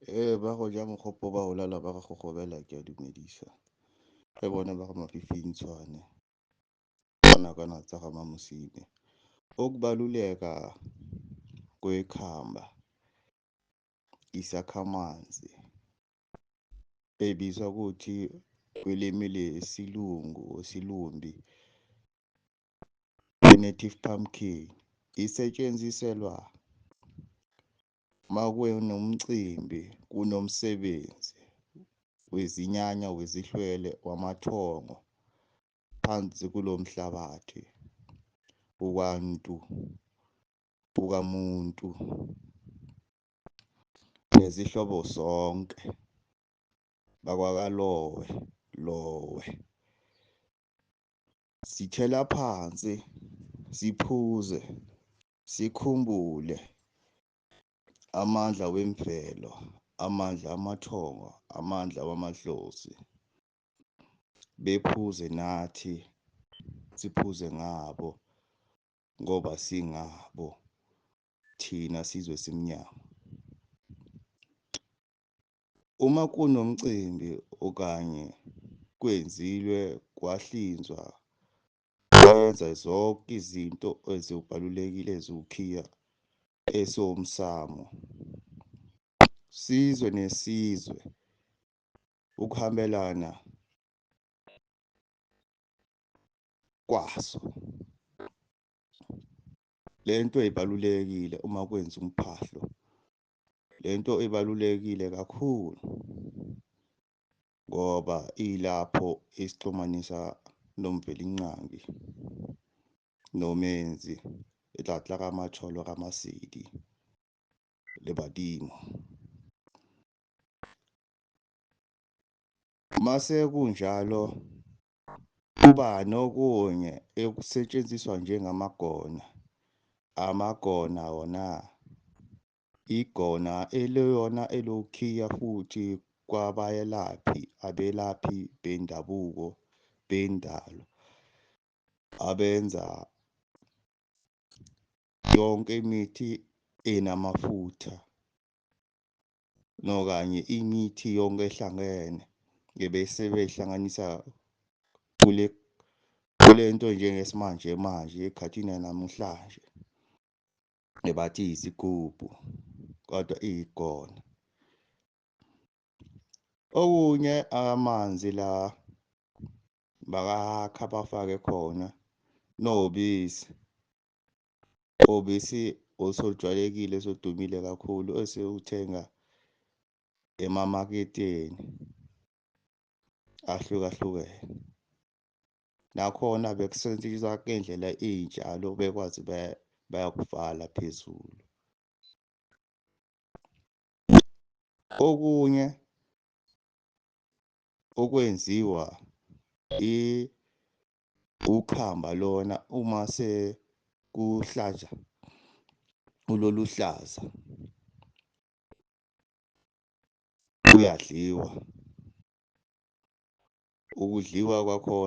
Ee, ba go ja mogopo ba o lala ba go gobela ke a dumedisa. Re bone ba ga mafifintshwane nakwana tsa ga maMosime. Ukubaluleka kwekhamba, isakhamanzi ebizwa kuthi kwilimi lesilungu silumbi i-native pumpkin isetshenziselwa makunomcimbi kunomsebenzi wezinyanya, wezihlwele, wamathongo phansi kulo mhlabathi ukwantu bukamuntu nezihlobo zonke bakwaKalowe Lowe. Sithela phansi siphuze sikhumbule amandla wemvelo, amandla amathongo, amandla wamadlozi. Bephuze nathi siphuze ngabo ngoba singabo thina sizwe simnyama. Uma kunomcimbi okanye kwenzilwe kwahlinzwa kwenza zonke izinto ezibalulekile eziwukhiya esiwumsamo. Sizwe nesizwe ukuhambelana kwaso. Le nto ibalulekile uma kwenza umphahlo, le nto ibalulekile kakhulu ngoba ilapho isixhumanisa noMvelinqangi nomenzi tlatla ka matsholo ka masedi le badimo. Mase kunjalo kuba nokunye ekusetshenziswa njengamagona. Amagona wona igona eliyona elokhiya futhi kwabayelaphi abelaphi bendabuko bendalo abenza yonke imithi enamafutha nokanye imithi yonke ehlangene ebese beyihlanganisa kule kule nto njengesimanje manje ekhathini yanamuhlanje ebathi isigubhu kodwa iyigona. Okunye amanzi la bakakha bafake khona nobisi, ubisi osolujwayelekile soludumile kakhulu esiwuthenga emamaketeni ahlukahlukene. Nakhona bekusetshenziswa ngendlela iy'tshalo bekwazi bayakuvala phezulu. Okunye okwenziwa ukhamba lona uma sekuhlatsha uloluhlaza kuyadliwa, ukudliwa kwakhona.